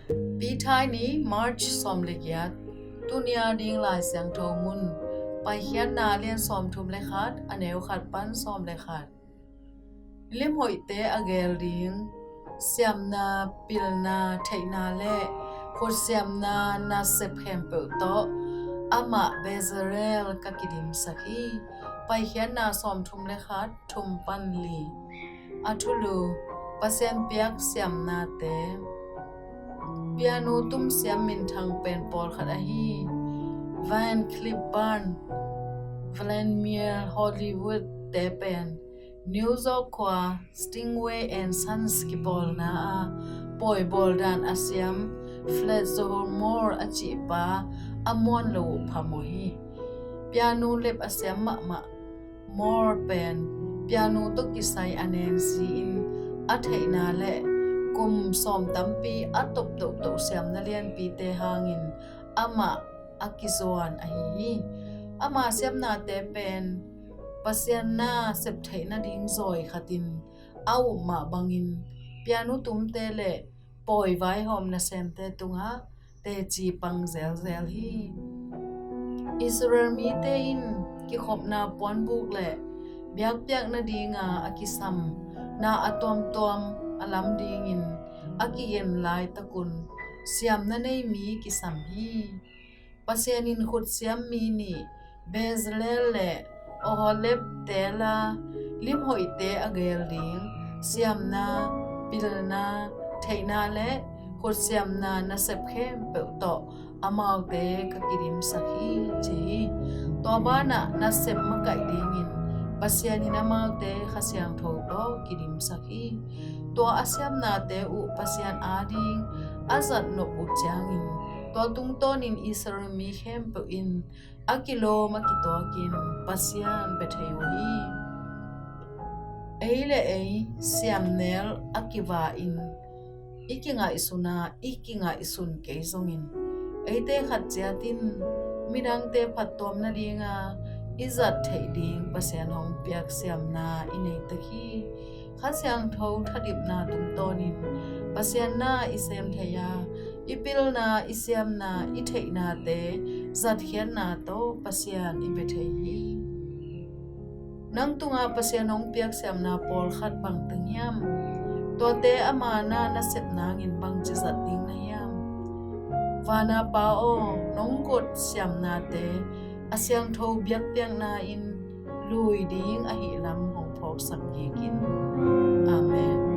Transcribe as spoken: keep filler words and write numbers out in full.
Pi Thai ni, March sawm le giat. Tuni a ding Lai Siangtho mun, Paikhiatna lian sawmthum le khat, a neu khat pan sawm le khat. Limhoihte a geel ding siamna, pilna, theihna le khutsiamna nasep khempeuh tawh amah Bezalel ka kidimsak hi. Paikhiatna sawmthum le khat, thum pan li. A thulu: Pasian piak siamnate. Pianu tumsiam minthang pen pawlkhat ahi Van Cliburn, Vladimir Hollywood te pen New York khua Stingway and Sons kipawlna a pawi bawl dan a siam Fred Zohar Moore a cihpa a muan lo uh phamawh hi. Pianu lep a siam mahmah Moore pen pianu tawh kisai a nensi-in a theihna le kum sawm tampi a tawp tohtoh siamna lianpite hangin amah a kizuan ahi hi. Ama siamnate pen Pasian na sep theih nading zawi khatin a up mah bangin pianu tumte le pawi vaihawm nasemte tungah teci pang zelzel hi. Israel mite in kikhopna puanbuk le biakpiak nadinga a kisam na a tuamtuam a lam dingin a kigen laitakun siamna nei mi kisam hi. Pasian in khutsiam mi nih Bezalel le Oholib te la, limhoihte a geel ding siamna, pilna, theihna le khutsiamna nasep khempeuh tawh amaute ka kidimsak hi, ci hi. Tua banah nasep makaih dingin Pasian in amaute Kha Siangtho tawh kidimsak hi. Tua a siamnate uh Pasian ading a zat nop uh ciangin tua tungtawnin Israel mi khempeuh in a kilawm a kituakin Pasian bia thei uh hi. Ei le ei siamnel a kiva-in i kingaihsun a, i kingaihsun kei zongin eite khat ciat in midangte phattuam nadinga i zat theih ding Pasian hong piak siamna i nei tek hi. Kha Siangtho thadipna tungtawnin Pasian na i sem thei a, i pilna, i siamna, i theihnate zatkhiatna tawh Pasian i bia thei hi. Nang tungah Pasian hong piak siamna pawlkhat bangteng hiam? Tuate ama na na sep nangin bangci zat ding na hiam? Vana Pa aw, nong guat siamnate a siangtho biakpiakna in lui ding ahih lam hong phawksak kik in. Amen.